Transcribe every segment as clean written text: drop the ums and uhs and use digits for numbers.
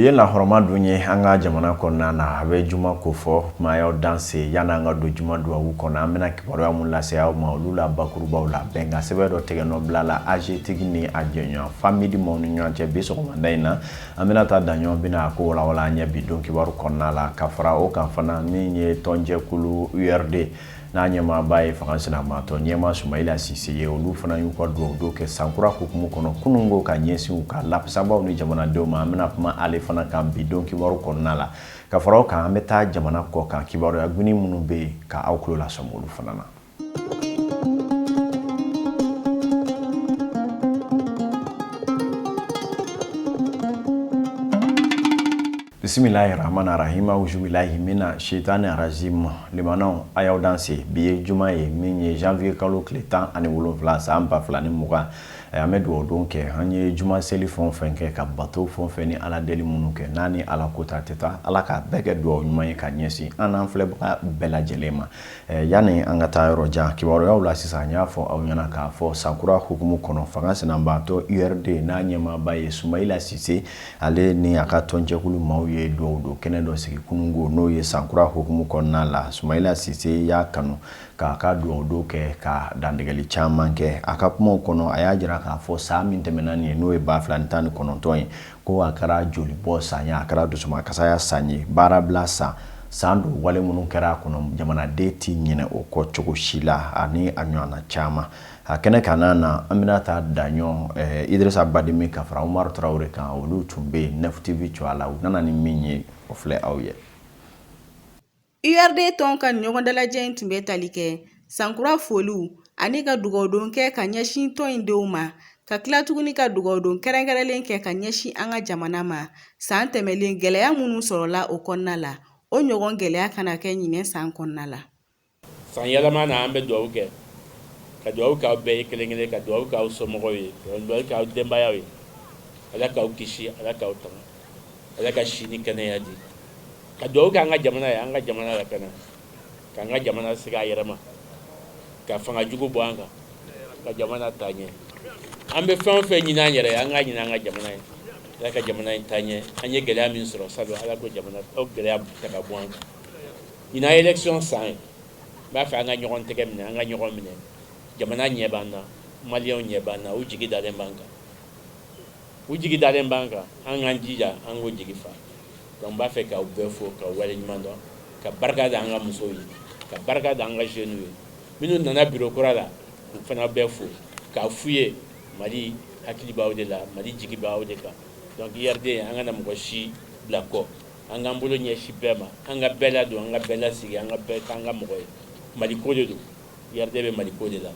Bi ye lahɔrɔma don ye an ka jamana kɔnɔna na, a bɛ juma ko fɔ kuma y'aw danse. Yanni an ka don juma duwawu kɔnɔ, an bɛna kibaruya mun lase aw ma, olu la bakurubaw la, bɛnkan sɛbɛn dɔ tigɛ nɔ bila la AGETIC ni a jɛɲɔgɔn FAMID maaw ni ɲɔgɔn cɛ bi sɔgɔmada in na. An bɛna taa daɲɔgɔn bɛna a ko walawala an ɲɛ bi don kibaru kɔnɔna la. Ka fara o kan fana, min ye tɔnjɛkulu URD n'a ɲɛmaaba ye fanga sinamatɔ ɲɛmaa Sumayila Sise ye, olu fana y'u ka dugawu don kɛ sankura hukumu kɔnɔ kununko ka ɲɛsin u ka lafasabaaw ni jamanadenw ma. An bɛna kuma ale fana kan bi don kibaru kɔnɔna la. Ka fara o kan, an bɛ taa jamana kɔ kan, kibaruya gwini minnu bɛ yen, ka aw tulo lasɔmi olu fana na. Bisimilahi rahmani rahim, auzubilahi mina shaitani rajim. Limanaw, a y'aw danse. Bi ye juma ye, min ye janvier kalo tile 17 san 2020. An bɛ dugawu don kɛ. An ye juma seli fɛn o fɛn kɛ, ka bato fɛn o fɛn ni ala deli minnu kɛ, n'a ni ala kota tɛ taa, Ala k'a bɛɛ kɛ dugawu ɲuman ye ka ɲɛsin an n'an filɛbaga bɛɛ lajɛlen ma. Yanni an ka taa yɔrɔ jan kibaruyaw la sisan, n y'a fɔ aw ɲɛna k'a fɔ sankura hukumu kɔnɔ, fanga sinabatɔ URD n'a ɲɛmaaba ye Sumayila Sise, ale ni a ka tɔnjɛkulu maaw ye dugawu don kɛnɛ dɔ sigi kununko, n'o ye sankura hukumu kɔnɔna la. Sumayila Sise y'a kanu k'a ka dugawu don kɛ, ka dantigɛli caman kɛ. A ka kumaw kɔnɔ, a y'a jira k'a fɔ san min tɛmɛna nin ye, n'o ye 2019 ye, ko a kɛra jolibɔ san ye, a kɛra dusumakasaya san ye, baarabila san, san don wale minnu kɛra a kɔnɔ, jamanaden tɛ ɲinɛ o kɔ cogo si la, ani a ɲɔgɔnna caman. A kɛnɛ kan na, an bɛna taa daɲɔ Idirisa Badimi ka fara Umaru Tarawele kan, olu tun bɛ yen Nef TV cogoya la. U nana ni min ye, o filɛ aw ye. URD tɔn ka ɲɔgɔn dalajɛ in tun bɛ tali kɛ sankura foliw ani ka dugawudon kɛ ka ɲɛsin tɔn in denw ma, ka tila tuguni ka dugawudon kɛrɛnkɛrɛnlen kɛ ka ɲɛsin an ka jamana ma. San tɛmɛlen, gɛlɛya minnu sɔrɔla o kɔnɔna la, o ɲɔgɔn gɛlɛya kana kɛ ɲinɛ san kɔnɔna la. San yɛlɛma na, an bɛ dugawu kɛ, ka dugawu k'aw bɛɛ ye kelen kelen, ka dugawu k'aw somɔgɔw ye, ka dugawu k'aw denbayaw ye. Ala k'aw kisi, Ala k'aw tanga, Ala ka si ni kɛnɛya di. Ka dugawu kɛ an ka jamana ye, an ka jamana lakana, k'an ka jamana sigi a yɛrɛ ma, ka fanga jugu bɔ an kan, ka jamana taa ɲɛ. An bɛ fɛn o fɛn ɲini an yɛrɛ ye, an k'a ɲini an ka jamana ye. Ala ka jamana in taa ɲɛ. An ye gɛlɛya min sɔrɔ salon, Ala ko jamana o gɛlɛya ta ka bɔ an kan. Ɲinan ye élection san ye. N b'a fɛ an ka ɲɔgɔn tɛgɛ minɛ, an ka ɲɔgɔn minɛ. Jamana ɲɛ b'an na, maliyɛnw ɲɛ b'an na, u jigi dalen b'an kan, u jigi dalen b'an kan. An k'an jija an k'o jigi fa. Donc n b'a fɛ k'aw bɛɛ fo, k'aw waleɲuman dɔn, ka barika da an ka musow ye, ka barika da an ka jeunes ye minnu nana bureau kura la, k'u fana bɛɛ fo, k'a f'u ye Mali hakili b'aw de la, Mali jigi b'aw de kan. Donc URD, an kana mɔgɔ si bila kɔ, an k'an bolo ɲɛsin bɛɛ ma, an ka bɛɛ ladon, an ka bɛɛ lasigi, an ka bɛɛ k'an ka mɔgɔ ye. Mali ko de don, URD bɛ Mali ko de la.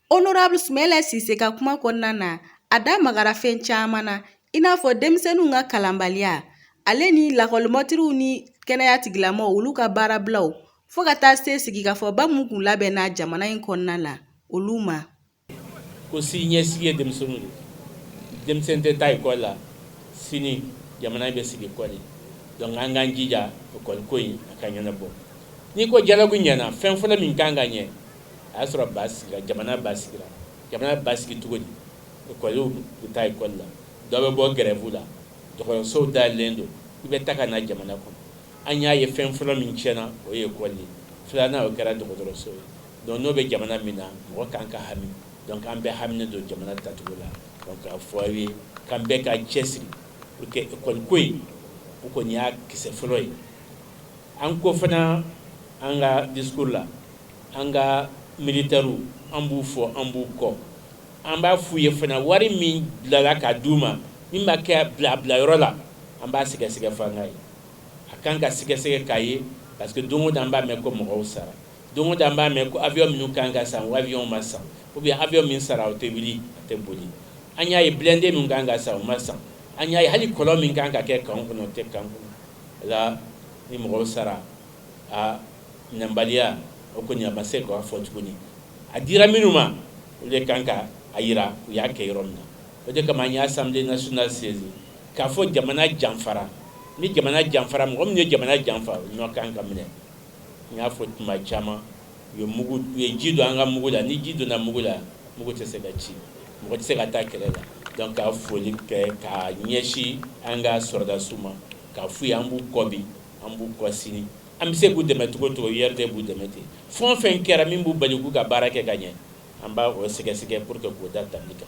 Honorable Sumayila Sise ka kuma kɔnɔna na, a da magara fɛn caman na, i n'a fɔ denmisɛnninw ka kalanbaliya, ale ni lakɔlimɛtiriw ni kɛnɛya tigilamɔgɔw, olu ka baarabilaw, fo ka taa se sigikafɔba min kun labɛnna jamana in kɔnɔna la, olu ma. Ko sini ɲɛsigi ye denmisɛnninw de. Denmisɛn tɛ taa ekɔli la, sini jamana in bɛ sigi kɔ de. Donc an k'an jija ekɔli ko in a ka ɲɛnabɔ. N'i ko dialogue ɲɛna, fɛn fɔlɔ min kan ka ɲɛ, a y'a sɔrɔ basigira, jamana basigira. Jamana basigi cogo di? Ekɔliw bɛ taa ekɔli la, dɔ bɛ bɔ grève la, dɔgɔtɔrɔsow dayɛlɛlen don, i bɛ taa ka na jamana kɔnɔ. An y'a ye fɛn fɔlɔ min tiɲɛna, o ye ekɔli ye, filanan o kɛra dɔgɔtɔrɔso ye. Donc n'o bɛ jamana min na, mɔgɔ kan ka hami. Donc an bɛɛ haminen don jamana tacogo la. Donc k'a fɔ aw ye k'an bɛɛ ka cɛsiri pour que école ko in, o kɔni y'a kisɛ fɔlɔ ye. An ko fana an ka discours la, an ka militaires, an b'u fɔ, an b'u kɔ. An b'a f'u ye fana, wari min bilala ka d'u ma, min b'a kɛ bila bilayɔrɔ la, an b'a sɛgɛsɛgɛ f'an k'a ye. A kan ka sɛgɛsɛgɛ k'a ye, parce que don o don an b'a mɛn ko mɔgɔw sara. Don o don an b'a mɛn ko avion minnu kan ka san, o avion ma san, ou bien avion min sara, o tɛ wuli, a tɛ boli. An y'a ye blindé min kan ka san, o ma san. An y'a ye hali kɔlɔn min kan ka kɛ camp kɔnɔ, o tɛ camp kɔnɔ la. Ni mɔgɔw sara, a minɛnbaliya, o kɔni a ma se k'a fɔ tuguni. A dira minnu ma, olu de kan ka a yira u y'a kɛ yɔrɔ min na. O de kama an ye Assemblée nationale saisi k'a fɔ jamana janfara. Ni jamana janfara, mɔgɔ min ye jamana janfa, o ɲɔ kan ka minɛ. N y'a fɔ tuma caman, u ye mugu, u ye ji don an ka mugu la. Ni ji donna mugu la, mugu tɛ se ka ci, mɔgɔ tɛ se ka taa kɛlɛ la. Donc ka foli kɛ ka ɲɛsin an ka sɔrɔdasiw ma, k'a f'u ye an b'u kɔ bi, an b'u kɔ sini, an bɛ se k'u dɛmɛ cogo o cogo, URD b'u dɛmɛ ten. Fɛn o fɛn kɛra min b'u bali k'u ka baara kɛ ka ɲɛ, an b'a o sɛgɛsɛgɛ pour que k'o da tabali kan.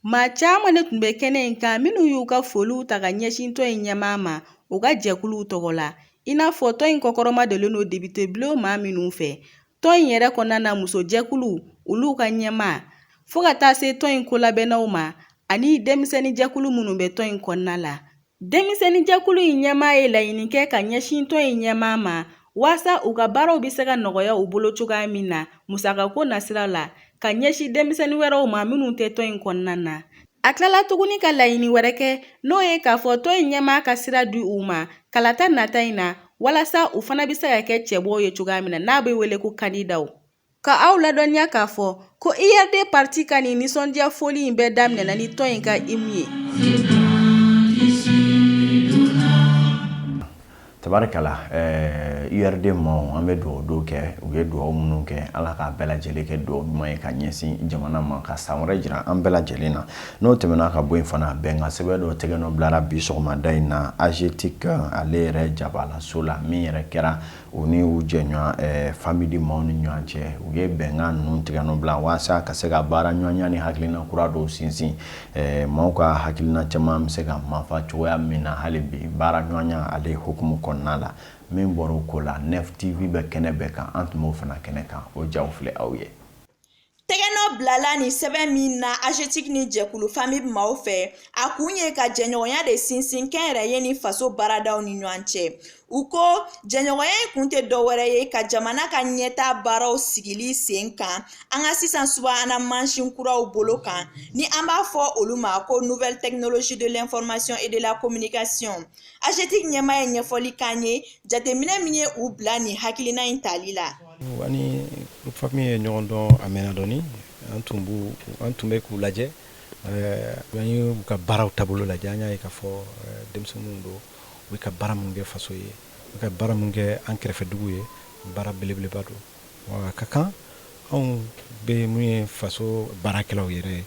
Maa caman de tun bɛ kɛnɛ in kan minnu y'u ka foliw ta ka ɲɛsin tɔn in ɲɛmaa ma u ka jɛkuluw tɔgɔ la, i n'a fɔ tɔn in kɔkɔrɔmadonnen don depite bulon maa minnu fɛ, tɔn in yɛrɛ kɔnɔna na musojɛkulu olu ka ɲɛmaa, fo ka taa se tɔn in kolabɛnnaw ma ani denmisɛnninjɛkulu minnu bɛ tɔn in kɔnɔna la. Denmisɛnninjɛkulu in ɲɛmaa ye laɲini kɛ ka ɲɛsin tɔn in ɲɛmaa ma waasa u ka baaraw bɛ se ka nɔgɔya u bolo cogoya min na musakako nasira la ka ɲɛsin denmisɛnnin wɛrɛw ma minnu tɛ tɔn in kɔnɔna na. A tilala tuguni ka laɲini wɛrɛ kɛ, n'o ye k'a fɔ tɔn in ɲɛmaa ka sira di u ma kalata nata in na walasa u fana bɛ se ka kɛ cɛbɔw ye cogoya min na, n'a bɛ wele ko kandidaw. Ka aw ladɔnniya k'a fɔ ko URD parti ka nin nisɔndiya foli in bɛɛ daminɛna ni tɔn in ka hymne ye. Tabarikala URD maaw, an bɛ dugawu don kɛ u ye, dugawu minnu kɛ, Ala k'a bɛɛ lajɛlen kɛ dugawu ɲuman ye ka ɲɛsin jamana ma, ka san wɛrɛ jira an bɛɛ lajɛlen na. N'o tɛmɛna ka bɔ yen fana, bɛnkan sɛbɛn dɔ tɛgɛ nɔ bilara bi sɔgɔmada in na AGETIC ale yɛrɛ jabalaso la, min yɛrɛ kɛra u ni u jɛɲɔgɔn FAMID maaw ni ɲɔgɔn cɛ. U ye bɛnkan ninnu tigɛ nɔ bila walasa ka se ka baara ɲɔgɔnya ni hakilina kura dɔw sinsin, maaw ka hakilina caman bɛ se ka mafa cogoya min na hali bi baara ɲɔgɔnya ale hukumu kɔnɔna la. Min bɔra o ko la, Nef TV bɛ kɛnɛ bɛɛ kan, an tun b'o fana kɛnɛ kan, o jaw filɛ aw ye. Tɛgɛnɔ bilala nin sɛbɛn min na AGETIC ni jɛkulu FAMIB maaw fɛ, a kun ye ka jɛɲɔgɔnya de sinsin kɛnyɛrɛye ni faso baaradaw ni ɲɔgɔn cɛ. U ko jɛɲɔgɔnya in kun tɛ dɔwɛrɛ ye ka jamana ka ɲɛtaa baaraw sigili sen kan an ka sisan subahana mansin kuraw bolo kan, ni an b'a fɔ olu ma ko nouvelle technologie de l'information et de la communication. AGETIC ɲɛmaa ye ɲɛfɔli k'an ye jateminɛ min ye u bila nin hakilina in tali la. An ni FAMIB ye ɲɔgɔn dɔn a mɛnna dɔɔni. An tun bɛ k'u lajɛ, an ye u ka baaraw taabolo lajɛ, an y'a ye k'a fɔ denmisɛnninw don, u bɛ ka baara min kɛ faso ye, u bɛ ka baara min kɛ an kɛrɛfɛ dugu ye, baara belebeleba don. Wa a ka kan anw bɛ mun ye faso baarakɛlaw yɛrɛ ye,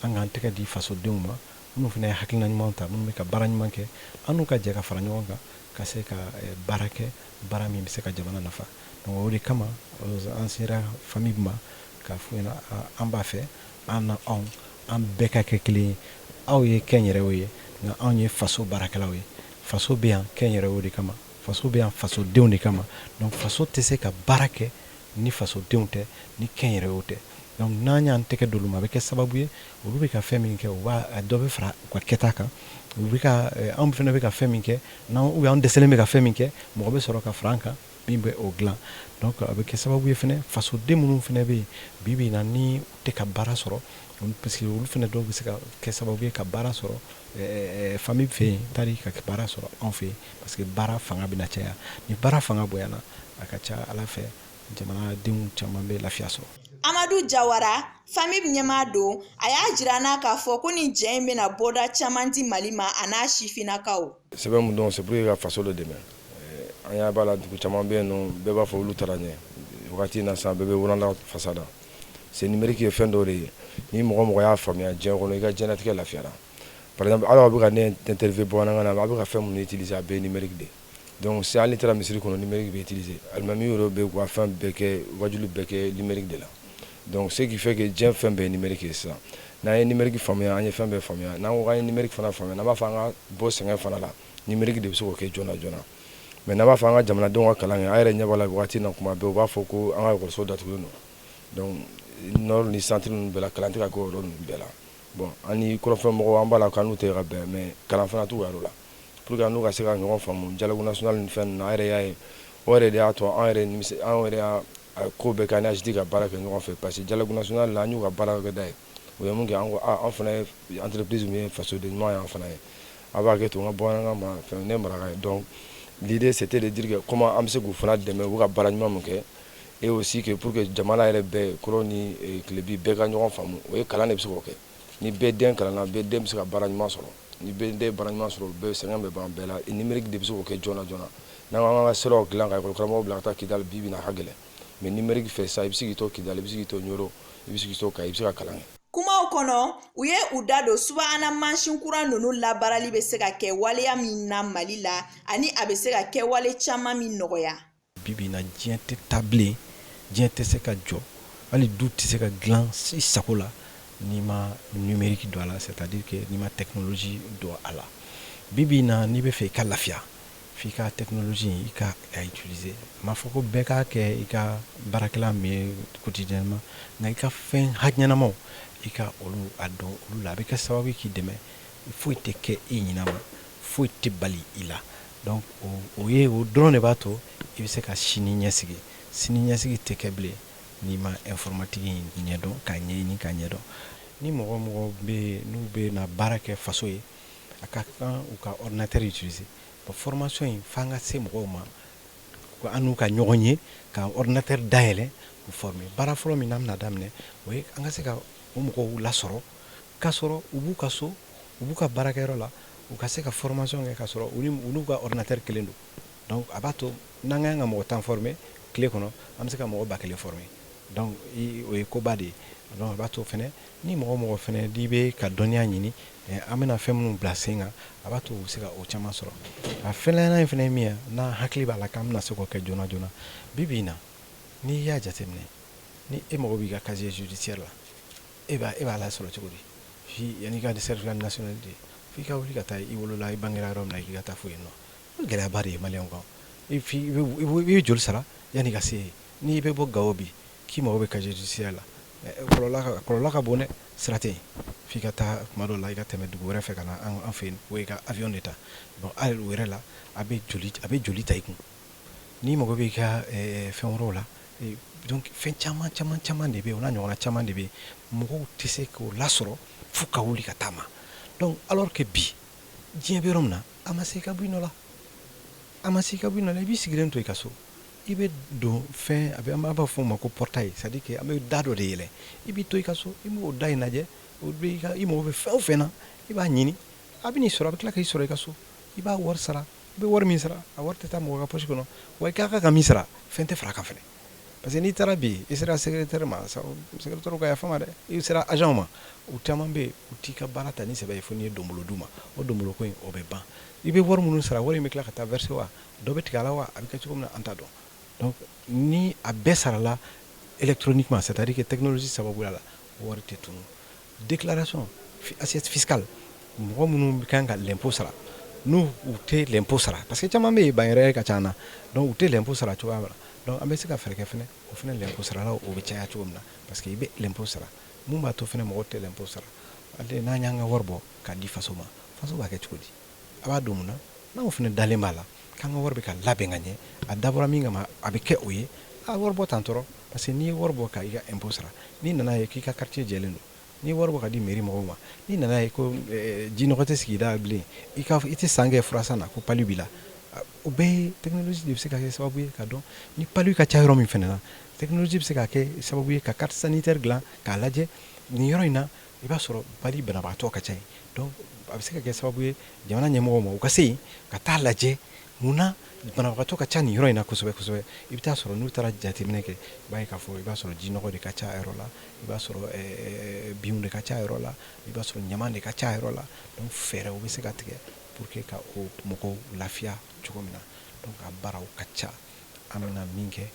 an k'an tɛgɛ di fasodenw ma minnu fana ye hakilina ɲuman ta, minnu bɛ ka baara ɲuman kɛ, an n'u ka jɛ ka fara ɲɔgɔn kan ka se ka baara kɛ, baara min bɛ se ka jamana nafa. Donc o de kama an sera FAMIB ma k'a f'u ɲɛna an b'a fɛ an na anw an bɛɛ ka kɛ kelen ye. Aw ye kɛnyɛrɛyew ye, nka anw ye faso baarakɛlaw ye. Faso bɛ yan kɛnyɛrɛyew de kama, faso bɛ yan fasodenw de kama. Donc faso tɛ se ka baara kɛ ni fasodenw tɛ, ni kɛnyɛrɛyew tɛ. Donc n'an y'an tɛgɛ d'olu ma, a bɛ kɛ sababu ye olu bɛ ka fɛn min kɛ, u b'a dɔ bɛ fara u ka kɛta kan. U bɛ ka anw fana bɛ ka fɛn min kɛ, n'an ou an dɛsɛlen bɛ ka fɛn min kɛ, mɔgɔ bɛ sɔrɔ ka fara an kan min bɛ o dilan. Donc a bɛ kɛ sababu ye fana fasoden minnu fana bɛ yen bi bi in na ni u tɛ ka baara sɔrɔ, parce que olu fana dɔw bɛ se ka kɛ sababu ye ka baara sɔrɔ FAMIB fɛ yen, tari ka baara sɔrɔ anw fɛ yen, parce que baara fanga bɛna caya. Ni baara fanga bonyana, a ka ca Ala fɛ jamanadenw caman bɛ lafiya sɔrɔ. Amadu Jawara, FAMIB ɲɛmaa don, a y'a jira an na k'a fɔ ko nin jɛ in bɛna bɔda caman di Mali ma a n'a sifinnakaw. Sɛbɛn mun dɔn, c'est pour que ka faso dɔ dɛmɛ. An y'a b'a la, dugu caman bɛ yen nɔ, bɛɛ b'a fɔ olu taara ɲɛ wagati in na sisan, bɛɛ bɛ Rwanda fasa da. C'est numérique ye fɛn dɔ de ye, ni mɔgɔ mɔgɔ y'a faamuya diɲɛ kɔnɔ, i ka diɲɛlatigɛ lafiyara. Par exemple, hali aw bɛ ka ne interview bamanankan na, aw bɛ ka fɛn minnu utiliser, a bɛɛ ye numérique de ye. Donc si hali n'i taara misiri kɔnɔ, numérique bɛ utiliser. Alimami yɛrɛ bɛ k'u ka fɛn bɛɛ kɛ, wajuli bɛɛ kɛ numérique de la. Donc ce qui fait que diɲɛ fɛn bɛɛ ye numérique ye sisan. N'an ye numérique faamuya, an ye fɛn bɛɛ faamuya. N'an ko k'an ye numérique fana faamuya, n'an b'a fɔ an ka bɔ sɛgɛn fana la, numérique de bɛ se k'o kɛ joona joona. Mais n'an b'a fɔ an ka jamanadenw ka kalan kɛ, an yɛrɛ ɲɛ b'a la wagati in na, kuma bɛɛ u b'a fɔ ko an ka ekɔliso datugulen don. Donc nord ni centre ninnu bɛɛ la, kalan tɛ ka kɛ o yɔrɔ ninnu bɛɛ la. Bon, an ni kɔrɔnfɛ mɔgɔw, an b'a la k'an n'u tɛ ka bɛn, mais kalan fana t'u ka yɔrɔ la. Pour que an n'u ka se ka ɲɔgɔn faamu, dialogue national ni fɛn ninnu, an yɛrɛ y'a ye, o yɛrɛ de y'a to an yɛrɛ nimisi, an yɛrɛ y'a ko bɛɛ kɛ an ni AGETIC ka baara kɛ ɲɔgɔn fɛ, parce que dialogue national la, an y'u ka baara kɛ da ye. U ye mun kɛ, an ko aa, an fana ye entreprise min ye, fasoden ɲuman ye an fana ye. A b'a kɛ to n ka bamanankan ma fɛn, ne maraka ye. Donc l'idée, c'était de dire que comment an bɛ se k'u fana dɛmɛ, u bɛ ka baara ɲuman min kɛ, et aussi que pour que jamana yɛrɛ bɛɛ, kɔrɔn ni tilebi, bɛɛ ka ɲɔgɔn faamu. O ye kalan de bɛ se k'o kɛ. Ni bɛɛ den kalanna, bɛɛ den bɛ se ka baara ɲuman sɔrɔ. Ni bɛɛ den baara ɲuman sɔrɔ, bɛɛ sɛgɛn bɛ ban bɛɛ la. Numérique de bɛ se k'o kɛ joona joona. N'an ko an ka siraw dilan ka école karamɔgɔw bila ka taa Kidali, bi bi in na, a ka gɛlɛn. Mais numérique fɛ sisan, i bɛ se k'i to Kidali, i bɛ se k'i to Ɲoro, i bɛ se k'i to Kayi, i bɛ se ka kalan kɛ. Kuma kumaw kɔnɔ, u ye u da don subahana mansin kura ninnu labaarali bɛ se ka kɛ waleya min na Mali la, ani a bɛ se ka kɛwale caman min nɔgɔya. Bi bi in na, diɲɛ tɛ taa bilen, diɲɛ tɛ se ka jɔ, hali du tɛ se ka dilan i sago la n'i ma numérique don a la, c'est à dire que n'i ma technologie don a la. Bi bi in na, n'i bɛ fɛ i ka lafiya, f'i ka technologie, i ka a utiliser. A ma fɔ ko bɛɛ k'a kɛ i ka baarakɛla min ye quotidiennement, nka i ka fɛn ɲɛnamaw, i ka olu a dɔn olu la, a bɛ kɛ sababu k'i dɛmɛ. Foyi tɛ kɛ i ɲinɛ ma, foyi tɛ bali i la. Donc o ye o dɔrɔn de b'a to i bɛ se ka sini ɲɛsigi. Sini ɲɛsigi tɛ kɛ bilen n'i ma informatique in ɲɛdɔn, k'a ɲɛɲini, k'a ɲɛdɔn. Ni mɔgɔ mɔgɔ bɛ yen n'u bɛ na baara kɛ faso ye, a ka kan u ka ordinateur utiliser. Bon, formation in, f'an ka se mɔgɔw ma, an n'u ka ɲɔgɔn ye ka ordinateur dayɛlɛ k'u former. Baara fɔlɔ min n'an bɛna daminɛ, o ye an ka se ka o mɔgɔw lasɔrɔ k'a sɔrɔ u b'u ka so, u b'u ka baarakɛyɔrɔ la, u ka se ka formation kɛ k'a sɔrɔ u n'u ka ordinateur kelen don. Donc a b'a to n'an ka kan ka mɔgɔ 10 former tile kɔnɔ, an bɛ se ka mɔgɔ 1000 former. Donc o ye koba de ye. Donc a b'a to fɛnɛ, ni mɔgɔ mɔgɔ fɛnɛ n'i bɛ ka dɔnniya ɲini, an bɛna fɛn minnu bila sen kan, a b'a to u bɛ se ka o caman sɔrɔ. A filanan in fɛnɛ ye min ye, n'an hakili b'a la k'an bɛna se k'o kɛ joona joona, bi bi in na, n'i y'a jateminɛ, ni e mago b'i ka casier judiciaire la, e b'a lasɔrɔ cogo di? F'i yanni i ka certificat de nationalité, f'i ka wuli ka taa i wolola, i bangera yɔrɔ min na, i ka taa fo yen nɔ. O gɛlɛyaba de ye maliyɛnw kan. I bɛ joli sara yanni i ka se yen. N'i bɛ bɔ Gawo bi k'i mago bɛ casier judiciaire la, kɔlɔlɔ ka bon dɛ. Sira tɛ yen, f'i ka taa tuma dɔw la, i ka tɛmɛ dugu wɛrɛ fɛ ka na an fɛ yen, o i ka avion de ta. Bon, hali o yɛrɛ la, a bɛ joli ta i kun n'i mago bɛ i ka fɛn wɛrɛw la. Donc fɛn caman caman caman de bɛ yen, o n'a ɲɔgɔnna caman de bɛ yen, mɔgɔw tɛ se k'o lasɔrɔ f'u ka wuli ka taa ma. Donc alors que bi, diɲɛ bɛ yɔrɔ min na, a ma se i ka bɔ i nɔ la, a ma se i ka bɔ i nɔ la. I b'i sigilen to i ka so, i bɛ don fɛn a bɛ, an b'a fɔ o ma ko portail, c'est à dire que an bɛ da dɔ de yɛlɛ. I b'i to i ka so, i b'o da in lajɛ, o bɛ i ka, i mago bɛ fɛn o fɛn na, i b'a ɲini, a bɛ n'i sɔrɔ, a bɛ tila k'i sɔrɔ i ka so. I b'a wari sara, i bɛ wari min sara, a wari tɛ taa mɔgɔ ka poche kɔnɔ wa. I ka kan ka min sara, fɛn tɛ fara a kan fɛnɛ, parce que n'i taara bi, i sera secrétaire ma, secrétaire ka yafa ma dɛ, i sera agent ma, u caman bɛ yen, u t'i ka baara ta ni sɛbɛ ye fo n'i ye donbolo d'u ma. O donbolo ko in, o bɛ ban. I bɛ wari minnu sara, wari in bɛ tila ka taa verser wa, dɔ bɛ tigɛ a la wa, a bɛ kɛ cogo min na, an t'a dɔn. Donc ni a bɛɛ sarala électroniquement, c'est à dire que technologie sababuya la, wari tɛ tunu. Déclaration, assiette fiscale, mɔgɔ minnu kan ka l'impôt sara, n'u u tɛ l'impôt sara, parce que caman bɛ yen, ban yɛrɛ ka ca na, donc u tɛ l'impôt sara cogoya min na, donc an bɛ se ka fɛɛrɛ kɛ fɛnɛ, o fɛnɛ l'impôt saralaw, o bɛ caya cogo min na, parce que i bɛ l'impôt sara. Mun b'a to fɛnɛ mɔgɔw tɛ l'impôt sara? Ale n'an y'an ka wari bɔ k'a di faso ma, faso b'a kɛ cogo di? A b'a don mun na? N'anw fɛnɛ dalen b'a la k'an ka wari bɛ ka labɛn ka ɲɛ, a dabɔra min kama, a bɛ kɛ o ye. A wari bɔ tan tɔrɔ, parce que n'i ye wari bɔ ka i ka impôt sara, n'i nana ye k'i ka quartier jɛlen don, n'i ye wari bɔ ka di mairie mɔgɔw ma, n'i nana ye ko jinɔgɔ tɛ sigida bilen, i ka i tɛ san kɛ furasan na ko palu b'i la, o bɛɛ ye technologie de bɛ se ka kɛ sababu ye ka dɔn ni palu ka ca yɔrɔ min fɛnɛ na. Technologie bɛ se ka kɛ sababu ye ka carte sanitaire dilan k'a lajɛ nin yɔrɔ in na, i b'a sɔrɔ palu banabagatɔ ka ca yen. Donc a bɛ se ka kɛ sababu ye jamana ɲɛmɔgɔw ma, u ka se yen ka taa lajɛ munna banabagatɔ ka ca nin yɔrɔ in na kosɛbɛ kosɛbɛ. I bɛ taa sɔrɔ n'u taara jateminɛ kɛ, i b'a ye k'a fɔ i b'a sɔrɔ jinɔgɔ de ka ca a yɔrɔ la, i b'a sɔrɔ binw de ka ca a yɔrɔ la, i b'a sɔrɔ ɲaman de ka ca a yɔrɔ la. Donc fɛɛrɛw bɛ se ka tigɛ pour que ka o mɔgɔw lafiya cogo min na. Donc a baaraw ka ca. An bɛna min kɛ,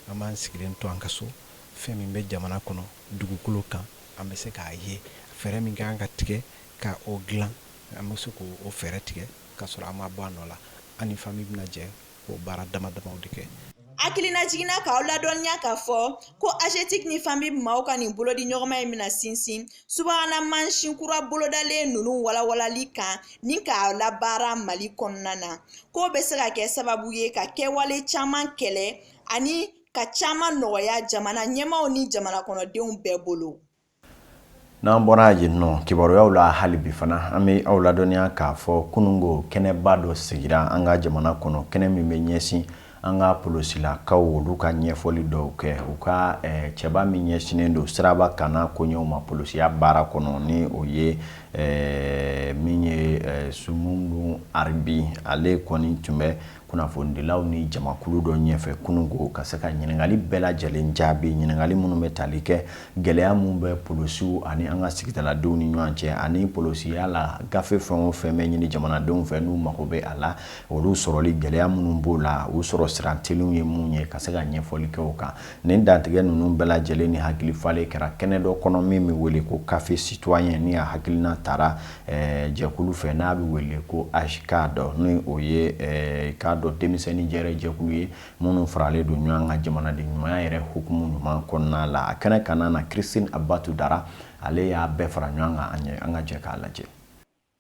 an b'an sigilen to an ka so, fɛn min bɛ jamana kɔnɔ, dugukolo kan, an bɛ se k'a ye. Fɛɛrɛ min ka kan ka tigɛ ka o dilan, an bɛ se k'o fɛɛrɛ tigɛ k'a sɔrɔ an ma bɔ a nɔ la. An ni famille bɛna jɛ k'o baara dama damaw de kɛ. Hakilina jiginna k'aw ladɔnniya k'a fɔ ko AGETIC ni FAMIB maaw ka nin bolodi ɲɔgɔnma in bɛna sinsin subahana mansin kura bolodalen ninnu walawalali kan ni k'a labaara Mali kɔnɔna na, k'o bɛ se ka kɛ sababu ye ka kɛwale caman kɛlɛ ani ka caman nɔgɔya jamana ɲɛmaaw ni jamana kɔnɔdenw bɛɛ bolo. N'an bɔra yen nɔ, kibaruyaw la hali bi fana, an bɛ aw ladɔnniya k'a fɔ kununko kɛnɛba dɔ sigira an ka jamana kɔnɔ, kɛnɛ min bɛ ɲɛsin an ka polosilakaw, olu ka ɲɛfɔli dɔw kɛ u ka cɛba min ɲɛsinnen don siraba kana koɲɛw ma polosiya baara kɔnɔ, ni o ye min ye Sumundu Aribi. Ale kɔni tun bɛ kunnafonidilaw ni jamakulu dɔ ɲɛfɛ kununko ka se ka ɲininkali bɛɛ lajɛlen jaabi, ɲininkali minnu bɛ tali kɛ gɛlɛya minnu bɛ polosiw ani an ka sigidaladenw ni ɲɔgɔn cɛ, ani polosiya la gafe fɛn o fɛn bɛ ɲini jamanadenw fɛ n'u mago bɛ a la, olu sɔrɔli gɛlɛya minnu b'o la, u sɔrɔ sira teliw ye mun ye, ka se ka ɲɛfɔli kɛ o kan. Nin dantigɛ ninnu bɛɛ lajɛlen ni hakili falen kɛra kɛnɛ dɔ kɔnɔ min bɛ wele ko café citoyen, ni a hakilina tara jɛkulu fɛ n'a bɛ wele ko AJCAD, ni o ye k'a dɔn denmisɛnnin jɛrɛ jɛkulu ye minnu faralen don ɲɔgɔn kan jamanaden ɲumanya yɛrɛ hukumu ɲuman kɔnɔna la. A kɛnɛ kanna na, Christine Abatu Dara, ale y'a bɛɛ fara ɲɔgɔn kan an ye, an ka jɛ k'a lajɛ.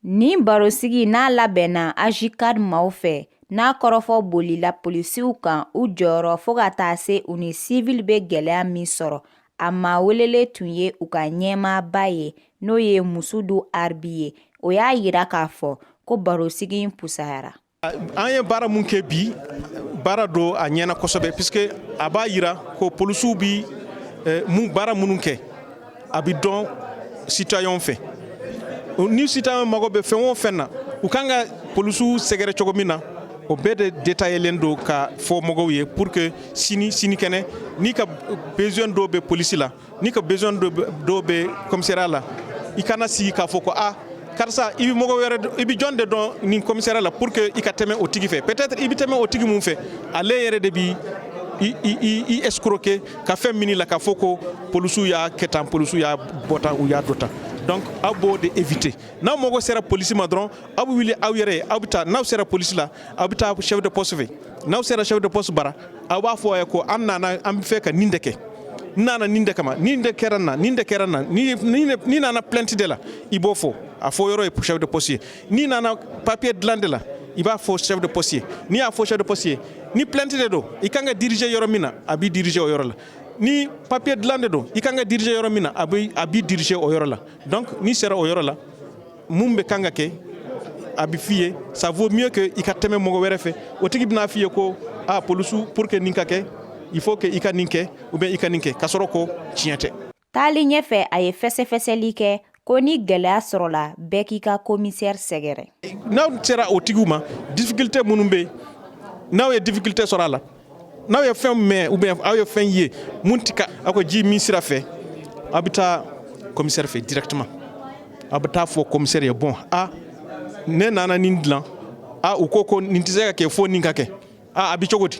Nin barosigi n'a labɛnna AJCAD maaw fɛ, n'a kɔrɔfɔ bolila polisiw kan, u jɔyɔrɔ, fo ka taa se u ni sivili bɛ gɛlɛya min sɔrɔ, a maa welelen tun ye u ka ɲɛmaaba ye, n'o ye Musudu Aribi ye. O y'a yira k'a fɔ ko barosigi in pusayara. An ye baara mun kɛ bi, baara don a ɲɛna kosɛbɛ, puisque a b'a yira ko polisiw bi mun baara minnu kɛ, a bɛ dɔn citoyen fɛ. Ni citoyen mago bɛ fɛn o fɛn na, u kan ka polisiw sɛgɛrɛ cogo min na, o bɛɛ de détaillé don ka fɔ mɔgɔw ye, pour que sini sinikɛnɛ, n'i ka besoin dɔw bɛ polisi la, n'i ka besoin dɔw bɛ commissariat la, i kana sigi k'a fɔ ko a karisa, i bɛ mɔgɔ wɛrɛ, i bɛ jɔn de dɔn nin commissariat la, pour que i ka tɛmɛ o tigi fɛ. Peut-être i bɛ tɛmɛ o tigi mun fɛ, ale yɛrɛ de bi i escroquer ka fɛn min la, k'a fɔ ko polisiw y'a kɛ tan, polisiw y'a bɔ tan, u y'a dɔ tan. Donc aw b'o de éviter. N'aw mago sera polisi ma dɔrɔn, aw bɛ wuli aw yɛrɛ ye, aw bɛ taa. N'aw sera polisi la, aw bɛ taa chef de poste fɛ. N'aw sera chef de poste bara, aw b'a fɔ a ye ko an nana, an bɛ fɛ ka nin de kɛ, n nana nin de kama, nin de kɛra n na, nin de kɛra n na. Ni nana plainte de la, i b'o fɔ, a fɔ yɔrɔ ye chef de poste ye. N'i nana papier dilan de la, i b'a fɔ chef de poste ye. N'i y'a fɔ chef de poste ye, ni plainte de don, i kan ka diriger yɔrɔ min na, a b'i diriger o yɔrɔ la. Ni papier dilan de don, i kan ka diriger yɔrɔ min na, a b'i diriger o yɔrɔ la. Donc n'i sera o yɔrɔ la, mun bɛ kan ka kɛ, a bɛ f'i ye. Ça vaut mieux que i ka tɛmɛ mɔgɔ wɛrɛ fɛ, o tigi bɛna f'i ye ko ah, polisiw, pour que nin ka kɛ, il faut que i ka nin kɛ ou bien i ka nin kɛ, k'a sɔrɔ ko tiɲɛ tɛ. Taali ɲɛfɛ, a ye fɛsɛfɛsɛli kɛ ko ni gɛlɛya sɔrɔla, bɛɛ k'i ka commissaire sɛgɛrɛ. N'aw sera o tigiw ma, difficulté minnu bɛ yen, n'aw ye difficulté sɔrɔ a la, n'aw ye fɛn mɛn ou bien aw ye fɛn ye mun ti ka aw ka ji min sira fɛ, aw bɛ taa commissaire fɛ directement. Aw bɛ taa fɔ commissaire ye: bon, ah, ne nana nin dilan, ah, u ko ko nin tɛ se ka kɛ fo nin ka kɛ, ah, a bɛ cogo di?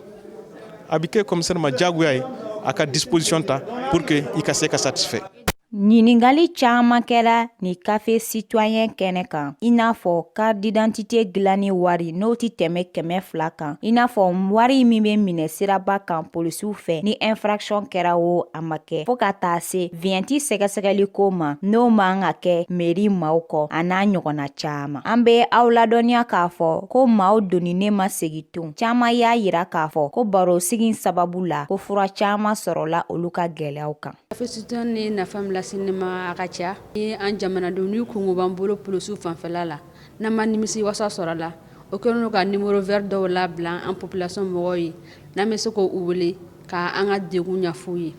A bɛ kɛ commissaire ma diyagoya ye a ka disposition ta pour que i ka se ka satisfait. Ɲininkali caman kɛra ni café citoyen kɛnɛ kan, i n'a fɔ carte d'identité dilanni wari, n'o tɛ tɛmɛ 200 kan, i n'a fɔ wari min bɛ minɛ siraba kan polisiw fɛ ni infraction kɛra o a ma kɛ, fo ka taa se vignette sɛgɛsɛgɛli ko ma, n'o man ka kɛ mairie maaw kɔ, a n'a ɲɔgɔnna caman. An bɛ aw ladɔnniya k'a fɔ ko maaw doninen ma segin tun. Caman y'a yira k'a fɔ ko barosigi sababu la, ko fura caman sɔrɔla olu ka gɛlɛyaw kan. Café citoyen ye nafa min lase ne ma, a ka ca. Ni an jamanadenw ni kungo b'an bolo polisiw fanfɛla la, n'an ma nimisi wasa sɔrɔ a la, o kɛlen don ka numéro vert dɔw labila an population mɔgɔw ye, n'an bɛ se k'u wele ka an ka degun ɲɛf'u ye,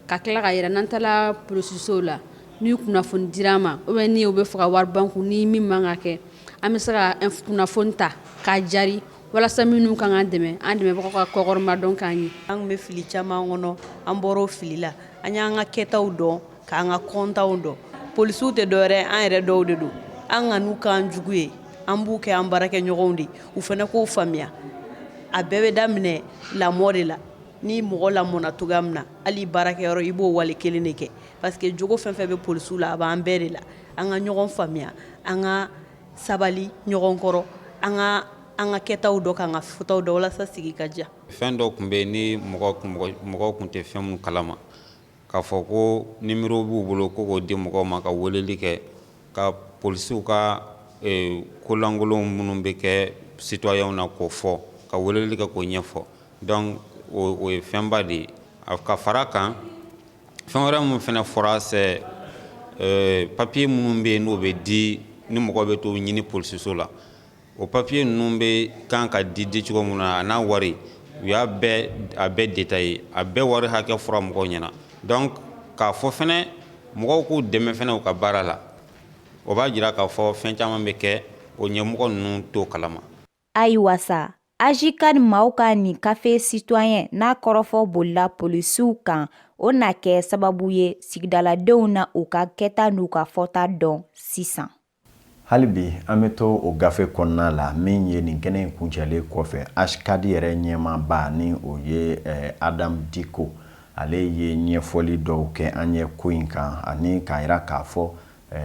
ka tila ka yira n'an taara polisisow la, ni kunnafoni dira an ma ou bien ni u bɛ fɛ ka wari ban kun ni min man ka kɛ, an bɛ se ka kunnafoni ta k'a jari walasa minnu kan k'an dɛmɛ, an dɛmɛbagaw ka kɔkɔrɔma dɔn k'an ye. An tun bɛ fili caman kɔnɔ, an bɔra o fili la. An y'an ka kɛtaw dɔn, k'an ka kɔntaw dɔn. Polisiw tɛ dɔwɛrɛ, an yɛrɛ dɔw de don. An ka n'u k'an jugu ye, an b'u kɛ an baarakɛɲɔgɔnw de. U fana k'o faamuya, a bɛɛ bɛ daminɛ lamɔ de la. Ni mɔgɔ lamɔna cogoya min na, hali baarakɛyɔrɔ, i b'o wale kelen de kɛ, parce que jogo fɛn fɛn bɛ polisiw la, a b'an bɛɛ de la. An ka ɲɔgɔn faamuya, an ka sabali ɲɔgɔn kɔrɔ, an ka kɛtaw dɔn, k'an ka fɔtaw dɔn, walasa sigi ka diya. Fɛn dɔ tun bɛ yen ni mɔgɔ tun tɛ fɛn mun kalama, k'a fɔ ko numéro b'u bolo ko k'o di mɔgɔw ma ka weleli kɛ ka polisiw ka kolankolon minnu bɛ kɛ citoyenw na, k'o fɔ, ka weleli kɛ k'o ɲɛfɔ. Donc o ye fɛnba de ye. Ka fara kan, fɛn wɛrɛ min fana fɔra, c'est papier minnu bɛ yen, n'o bɛ di ni mɔgɔ bɛ t'o ɲini polisiso la, o papier ninnu bɛ kan ka di di cogo min na, a n'a wari, u y'a bɛɛ a bɛɛ détaillé, a bɛɛ wari hakɛ fɔra mɔgɔw ɲɛna. Donc k'a fɔ fɛnɛ mɔgɔw k'u dɛmɛ fɛnɛ u ka baara la, o b'a jira k'a fɔ fɛn caman bɛ kɛ, o ɲɛmɔgɔ ninnu t'o kalama. Ayiwa sa. AJCAD maaw ka nin café citoyen n'a kɔrɔfɔ bolila polisiw kan, o na kɛ sababu ye sigidaladenw na u ka kɛta n'u ka fɔta dɔn sisan. Hali bi an bɛ to o gafe kɔnɔna la min ye nin kɛnɛ in kuncɛlen kɔfɛ AJCAD yɛrɛ ɲɛmaaba ni o ye Adam Diko ale ye ɲɛfɔli dɔw kɛ an ye ko in kan ani k'a jira k'a fɔ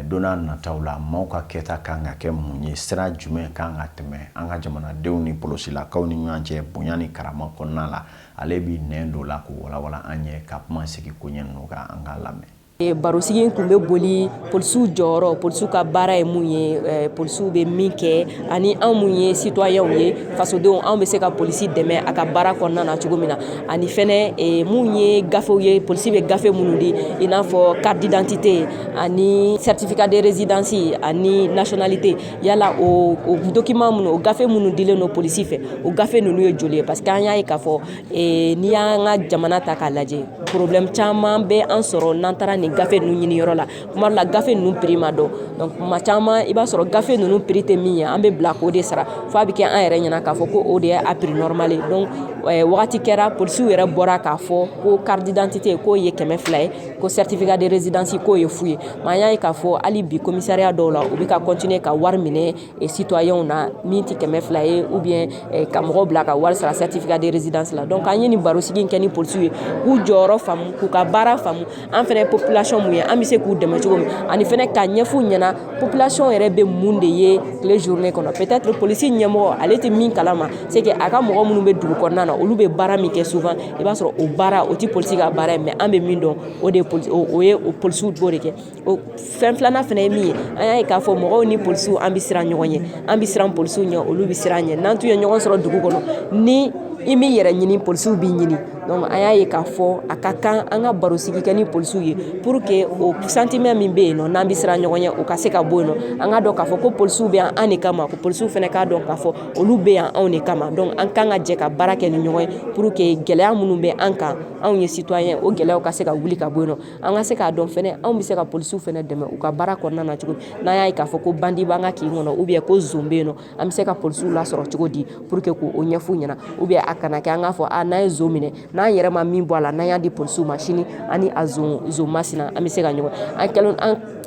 don n'a nataw la maaw ka kɛta kan ka kɛ mun ye sira jumɛn kan ka tɛmɛ an ka jamanadenw ni polosilakaw ni ɲɔgɔn cɛ bonya ni karama kɔnɔna la ale b'i nɛn don la k'o walawala an ye ka kuma sigi koɲɛ ninnu kan an k'a lamɛn. Barosigi tun bɛ boli polisiw jɔyɔrɔ polisiw ka baara ye mun ye polisiw bɛ min kɛ ani anw mun ye citoyenw ye fasodenw anw bɛ se ka polisi dɛmɛ a ka baara kɔnɔna na cogo min na ani fɛnɛ mun ye gafew ye polisi bɛ gafe minnu di i n'a fɔ carte d'identité ani certificat de résidence ani nationalité yala o document minnu o gafe minnu dilen don polisi fɛ o gafe ninnu ye joli ye parce que an y'a ye k'a fɔ n'i y'an ka jamana ta k'a lajɛ problème caman bɛ an sɔrɔ n'an taara nin gafe ninnu ɲini yɔrɔ la tuma dɔ la gafe ninnu prix ma dɔn donc tuma caman i b'a sɔrɔ gafe ninnu prix tɛ min ye an bɛ bila k'o de sara fo a bɛ kɛ an yɛrɛ ɲɛna k'a fɔ ko o de ye a prix normal ye donc wagati kɛra polisiw yɛrɛ bɔra k'a fɔ ko carte d'identité k'o ye 200 ye ko certificat de résidence k'o ye fu ye mais an y'a ye k'a fɔ hali bi commissariat dɔw la u bɛ ka continuer ka wari minɛ citoyenw na min tɛ 200 ye ou bien ka mɔgɔw bila ka wari sara certificat de résidence la donc an ye nin barosigi in kɛ ni polisiw ye k'u jɔyɔrɔ faamu k'u ka baara faamu an fɛnɛ population mun ye an bɛ se k'u dɛmɛ cogo min ani fɛnɛ k'a ɲɛf'u ɲɛna population yɛrɛ bɛ mun de ye tile journée kɔnɔ peut-être polisi ɲɛmɔgɔ ale tɛ min kalama c'est que a ka mɔgɔ minnu bɛ dugu kɔnɔna na olu bɛ baara min kɛ souvent i b'a sɔrɔ o baara o tɛ polisi ka baara ye mais an bɛ min dɔn o de ye o ye polisiw b'o de kɛ. O fɛn filanan fana ye min ye an y'a ye k'a fɔ mɔgɔw ni polisiw an bɛ siran ɲɔgɔn ɲɛ an bɛ siran polisiw ɲɛ olu bɛ siran ɲɛ n'an tun ye ɲɔgɔn sɔrɔ dugu kɔnɔ ni i m'i yɛrɛ ɲini polisiw b'i ɲini donc an y'a ye k'a fɔ a ka kan an ka barosigi kɛ ni polisiw ye pour que o sentiment min bɛ yen nɔ n'an bɛ siran ɲɔgɔn ɲɛ o ka se ka bɔ yen nɔ an k'a dɔn k'a fɔ ko polisiw bɛ yan an de kama ko polisiw fana k'a dɔn k'a fɔ olu bɛ yan anw de kama donc an kan ka jɛ ka baara kɛ ni ɲɔgɔn ye pour que gɛlɛya minnu bɛ an kan anw ye citoyen o gɛlɛyaw ka se ka wuli ka bɔ yen nɔ an ka se k'a dɔn fɛnɛ anw bɛ se ka polisiw fɛnɛ dɛmɛ u ka baara kɔnɔna na cogo n'an y'a ye k'a fɔ ko bandi b'an ka kin kɔnɔ ou bien ko zon bɛ yen nɔ an bɛ se ka polisiw lasɔrɔ cogo di pour que k'o ɲɛf'u ɲɛna ou bien a kana kɛ an k'a fɔ a n'an ye zon minɛ n'an yɛrɛ ma min bɔ a la n'an y'a di polisiw ma sini ani a zon masina an bɛ se ka ɲɔgɔn an kɛlen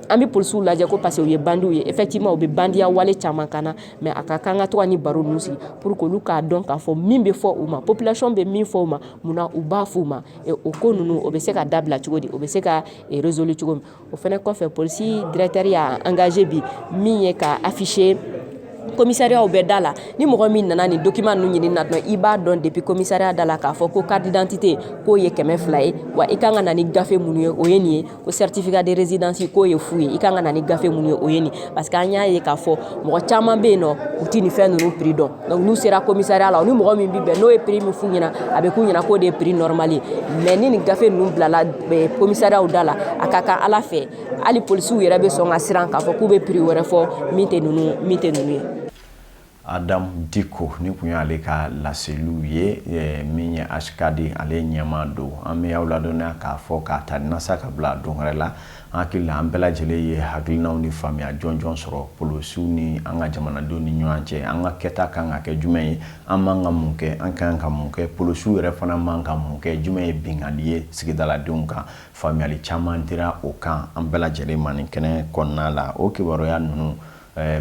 an bɛ polisiw lajɛ ko parce que u ye bandiw ye effectivement u bɛ bandiya wale caman kan na mais a ka kan ka to ka ni baro ninnu sigi pour que olu k'a dɔn k'a fɔ min bɛ fɔ u ma population bɛ min fɔ u ma munna u b'a fɔ u ma o ko ninnu o bɛ se ka dabila cogo di o bɛ se ka résoudre cogo min o fana kɔfɛ polisi directeur y'a engagé bi min ye ka afficher commissariat bɛɛ da la ni mɔgɔ min nana nin document ninnu ɲini na dɔrɔn i b'a dɔn depuis commissariat da la k'a fɔ ko carte d'identité k'o ye 200 ye wa i kan ka na ni gafe minnu ye o ye nin ye ko certificat de résidence k'o ye fu ye i kan ka na ni gafe minnu ye o ye nin parce que an y'a ye k'a fɔ mɔgɔ caman bɛ yen nɔ u tɛ nin fɛn ninnu prix dɔn donc n'u sera commissariat la u ni mɔgɔ min bɛ bɛn n'o ye prix min f'u ɲɛna a bɛ k'u ɲɛna k'o de ye prix normal ye mais ni nin gafe ninnu bilala commissariat da la a ka kan Ala fɛ hali polisiw yɛrɛ bɛ sɔn ka siran k'a fɔ k'u bɛ prix wɛrɛ fɔ min tɛ ninnu ye. Adam Diko ni kun y'ale ka laseliw ye min ye AJCAD ale ɲɛmaa don an bɛ aw ladɔnniya k'a fɔ k'a ta nasa ka bila don wɛrɛ la an hakili la an bɛɛ lajɛlen ye hakilinaw ni faamuya jɔnjɔn sɔrɔ polosiw ni an ka jamanadenw ni ɲɔgɔn cɛ an ka kɛta kan ka kɛ jumɛn ye an man ka mun kɛ an kan ka mun kɛ polosiw yɛrɛ fana man ka mun kɛ jumɛn ye binkanni ye sigidaladenw kan faamuyali caman dira o kan an bɛɛ lajɛlen ma nin kɛnɛ kɔnɔna la o kibaruya ninnu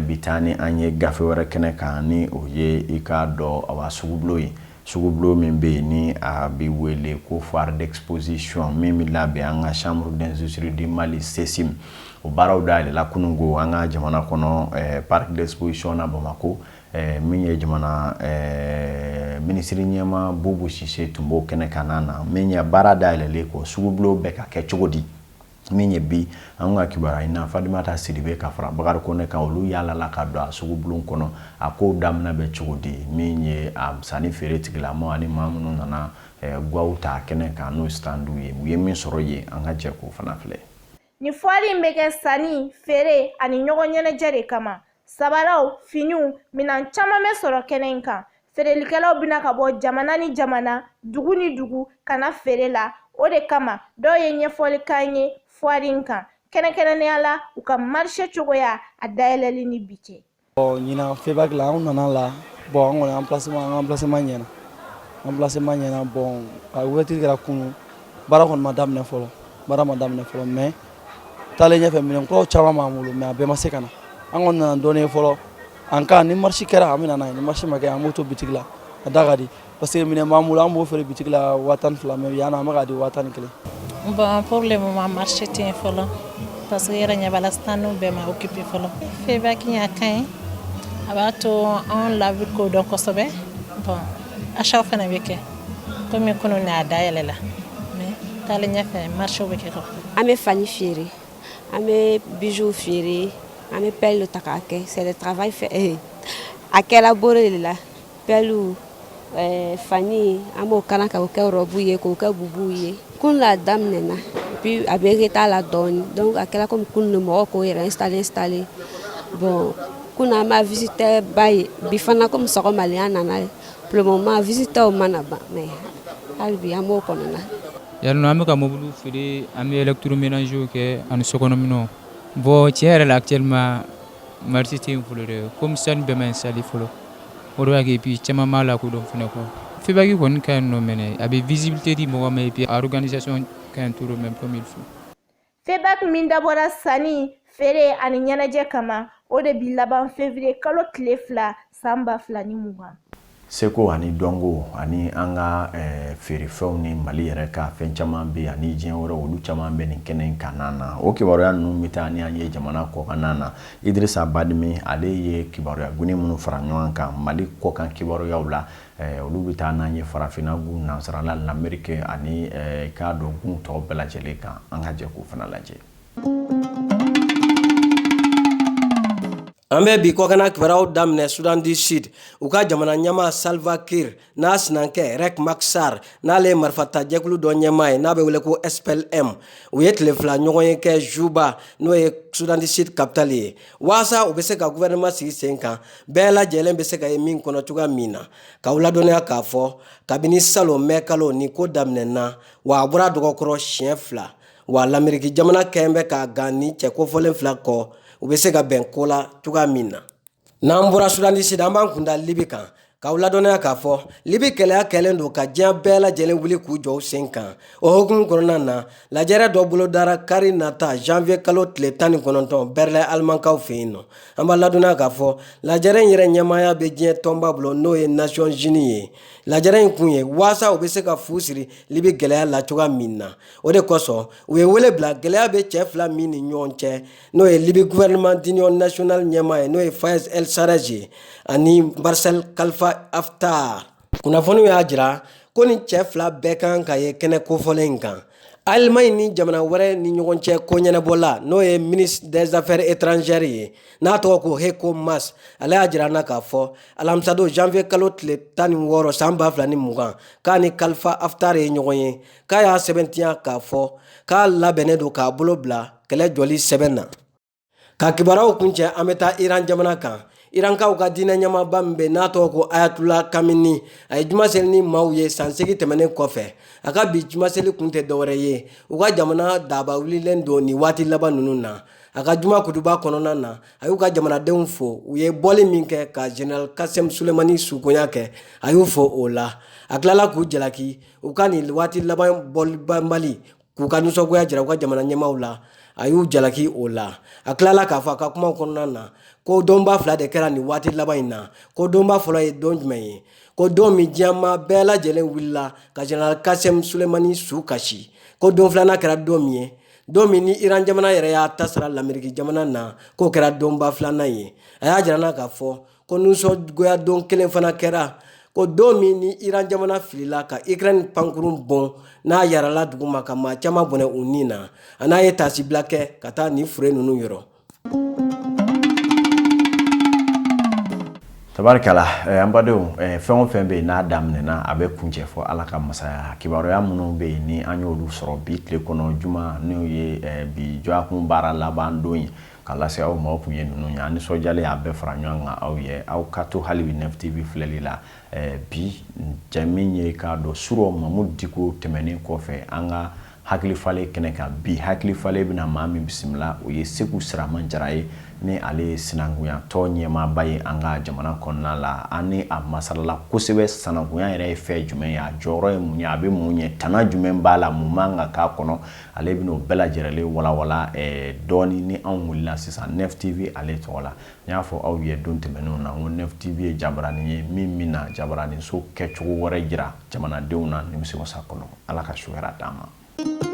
bi taa ni an ye gafe wɛrɛ kɛnɛ kan ni o ye i k'a dɔn awa sugubulon ye sugubulon min bɛ yen ni a bɛ wele ko foire d'exposition min bɛ labɛn an ka chambre d'industrie du Mali CECIM o baaraw dayɛlɛla kununko an ka jamana kɔnɔ parc d'exposition na Bamakɔ min ye jamana minisiri ɲɛmaa Bubu Sise tun b'o kɛnɛ kan na min ye baara dayɛlɛlen kɔ sugubulon bɛ ka kɛ cogo di min ye bi an ka kibaruya ɲinina Fadimata Sidibe ka fara Bakari Kone kan olu yaalala ka don a sugubulon kɔnɔ a kow daminɛ bɛ cogo di min ye a sanni feere tigilamaw ani maa minnu nana gwaw ta kɛnɛ kan n'o standw ye u ye min sɔrɔ yen an ka jɛ k'o fana filɛ. Nin foire in bɛ kɛ sanni feere ani ɲɔgɔn ɲɛnajɛ de kama sabaraw finiw minan caman bɛ sɔrɔ kɛnɛ in kan feerelikɛlaw bɛna ka bɔ jamana ni jamana dugu ni dugu ka na feere la o de kama dɔw ye ɲɛfɔli k'an ye foire in kan kɛrɛnkɛrɛnnenya la u ka marché cogoya a dayɛlɛli ni bi cɛ. Ɲinan FEBAK la anw nana la Bon, an kɔni emplacement, an ka emplacement ɲɛna, emplacement ɲɛna. Bon, a ouverture kɛra kunun, baara kɔni ma daminɛ fɔlɔ, baara ma daminɛ fɔlɔ, mais taalen ɲɛfɛ, minɛn kuraw caman b'an bolo, mais a bɛɛ ma se ka na. An kɔni nana dɔɔnin ye fɔlɔ. En cas ni marché kɛra, an bɛ na n'a ye. Ni marché ma kɛ, an b'o to bitigi la. A da ka di parce que minɛn b'an bolo, an b'o feere bitigi la 12 000, mais yan nɔ, an bɛ k'a di 11 000. Bon, pour le moment, marché tɛ yen fɔlɔ parce que yɛrɛ ɲɛ b'a la, stand bɛɛ ma occupé fɔlɔ. FEBAK a ka ɲi, a b'a to anw la bɛ ko dɔn kosɛbɛ. Bon, achat fana bɛ kɛ komi kunun ni a dayɛlɛ la, mais taalen ɲɛfɛ, marché bɛ kɛ quoi. An bɛ fani feere, an bɛ bijoux feere, an bɛ perle ta k'a kɛ. C'est le travail fait, a kɛra bolo de la. Perle, fani, an b'o kala k'o kɛ robe ye, k'o kɛ bubuw ye. Kun la daminɛna, puis a bɛ retard la dɔɔni, donc a kɛra komi kunun mɔgɔw k'o yɛrɛ installer. Bon, kunun an ma visiteur ba ye, bi fana komi sɔgɔma an nana, pour le moment visiteur ma na ban, mais hali bi an b'o kɔnɔna. Yan nɔ, an bɛ ka mobiliw feere, an bɛ électroménager kɛ ani sokɔnɔminɛnw. Bon, tiɲɛ yɛrɛ la, actuellement marché tɛ yen fɔlɔ dɛ, komi sanu bɛɛ ma installé fɔlɔ, o de b'a kɛ. Et puis caman b'a lakodɔn fɛnɛ quoi. FEBAK kɔni ka ɲi nɔ mɛnɛ, a bɛ visibilité di mɔgɔ ma, et puis a organisation ka ɲi trop même comme il faut. FEBAK min dabɔra sanni, feere ani ɲɛnajɛ kama, o de bi laban février kalo tile 2 san 2020. Seko ani dɔnko ani an ka feerefɛnw ni Mali yɛrɛ ka fɛn caman bɛ ani diɲɛ wɛrɛ, olu caman bɛ nin kɛnɛ kan na. O kibaruya ninnu bɛ taa ni an ye jamana kɔkan na. Idirisa Badimi, ale ye kibaruya guni minnu fara ɲɔgɔn kan Mali kɔkan kibaruyaw la, olu bɛ taa n'an ye farafinna gun, nansarala, Lamɛrike ani k'a dɔn gun tɔw bɛɛ lajɛlen kan. An ka jɛ k'o fana lajɛ. An bɛ bi kɔkanna kibaruyaw daminɛ Soudan du Sud. U ka jamana ɲɛmaa Salva Kiir n'a sinankɛ Riek Machar, n'ale ye marifatajɛkulu dɔ ɲɛmaa ye n'a bɛ wele ko SPLM, u ye tile 2 ɲɔgɔn ye kɛ Juba, n'o ye Soudan du Sud capitale ye, waasa u bɛ se ka gouvernement sigi sen kan, bɛɛ lajɛlen bɛ se ka ye min kɔnɔ cogoya min na. K'aw ladɔnniya k'a fɔ kabini salon mɛ kalo nin ko daminɛna, wa a bɔra dɔgɔkɔrɔ siɲɛ 2, wa Lameriki jamana kɛn bɛ ka gan ni cɛ kofɔlen 2 kɔ, u bɛ se ka bɛn ko la cogoya min na. N'an bɔra Soudan du Sud, an b'an kunda Libi kan. K'aw ladɔnniya k'a fɔ Libi kɛlɛya kɛlen don ka diɲɛ bɛɛ lajɛlen wuli k'u jɔ u sen kan. O hukumu kɔnɔna na, lajɛrɛ dɔ bolodara kari nata janvier kalo tile 19 Berlin, alimankaw fɛ yen nɔ. An b'a ladɔnniya k'a fɔ lajɛrɛ in yɛrɛ ɲɛmaaya bɛ diɲɛ tɔnba bolo, n'o ye Nations Unies ye. Lajɛrɛ in kun ye waasa u bɛ se ka fu siri Libi gɛlɛya la cogoya min na. O de kosɔn u ye wele bila gɛlɛya bɛ cɛ 2 min ni ɲɔgɔn cɛ, n'o ye Libi gouvernement d'union nationale ɲɛmaa ye, n'o ye Fayez El Sarraj ye, ani Marshal Khalifa Haftar. Kunnafoniw y'a jira ko nin cɛ 2 bɛɛ kan ka ye kɛnɛ kofɔlen in kan. Allemagne ni jamana wɛrɛ ni ɲɔgɔn cɛ ko ɲɛnabɔla, n'o ye ministre des affaires étrangères ye, n'a tɔgɔ ko Heiko Maas, ale y'a jira an na k'a fɔ alamisadon janvier kalo tile 16 san 2020, k'a ni Khalifa Haftar ye ɲɔgɔn ye, k'a y'a sɛbɛntiya k'a fɔ k'a labɛnnen don k'a bolo bila kɛlɛ jɔli sɛbɛn na. Ka kibaruyaw kuncɛ, an bɛ taa Iran jamana kan. Irankaw ka diinɛ ɲɛmaaba min bɛ n'a tɔgɔ ko Ayatollah Khamenei, a ye juma seli ni maaw ye san 8 tɛmɛnen kɔfɛ. A ka bi juma seli kun tɛ dɔwɛrɛ ye, u ka jamana daba wulilen don nin waati laban ninnu na. A ka juma kutuba kɔnɔna na, a y'u ka jamanadenw fo, u ye bɔli min kɛ ka général Kasem Sulemani sukonya kɛ, a y'u fo o la. A tilala k'u jalaki u ka nin waati laban bɔli banbali k'u ka nisɔngoya jira u ka jamana ɲɛmaaw la, a y'u jalaki o la. A tilala k'a fɔ a ka kumaw kɔnɔna na ko donba 2 de kɛra nin waati laban in na. Ko donba fɔlɔ ye don jumɛn ye? Ko don min diɲɛmaa bɛɛ lajɛlen wulila ka général Kasem Sulemani su kasi. Ko don filanan kɛra don min ye, don min ni Iran jamana yɛrɛ y'a ta sara Lameriki jamana na, k'o kɛra donba filanan ye. A y'a jira n na k'a fɔ ko nisɔngoya don kelen fana kɛra, ko don min ni Iran jamana filila ka Ukraine pankurun bon, n'a yarala duguma ka maa caman bɔnɛ u ni na. A n'a ye taasibila kɛ ka taa nin fure ninnu yɔrɔ. Tabarikala, an badenw, fɛn o fɛn bɛ yen n'a daminɛna, a bɛ kuncɛ fɔ Ala ka masaya. Kibaruya minnu bɛ yen ni an y'olu sɔrɔ bi tile kɔnɔ, juma n'o ye bi dɔgɔkun baara laban don ye, ka lase aw ma, o kun ye ninnu ye. An nisɔndiyalen y'a bɛɛ fara ɲɔgɔn kan aw ye. Aw ka to hali bi Nef TV filɛli la. Bi cɛ min ye k'a dɔn surɔ Mamudu Diko tɛmɛnen kɔfɛ, an ka hakili falen kɛnɛ kan bi, hakili falen bɛna maa min bisimila, o ye Seku Siraman Jara ye. Ni ale ye sinankunya tɔn ɲɛmaaba ye an ka jamana kɔnɔna la, an ni a masalala kosɛbɛ. Sinankunya yɛrɛ ye fɛn jumɛn ye, a jɔyɔrɔ ye mun ye, a bɛ mun ɲɛ, tana jumɛn b'a la, mun man ka k'a kɔnɔ, ale bɛn'o bɛɛ lajɛlen walawala dɔɔni ni anw wulila sisan Nef TV ale tɔgɔ la. N y'a fɔ aw ye don tɛmɛnenw na, n ko Nef TV ye jabaranin ye min bɛna jabaraninso kɛcogo wɛrɛ jira jamanadenw na nimisiwasa kɔnɔ. Ala ka su hɛrɛ d'an ma.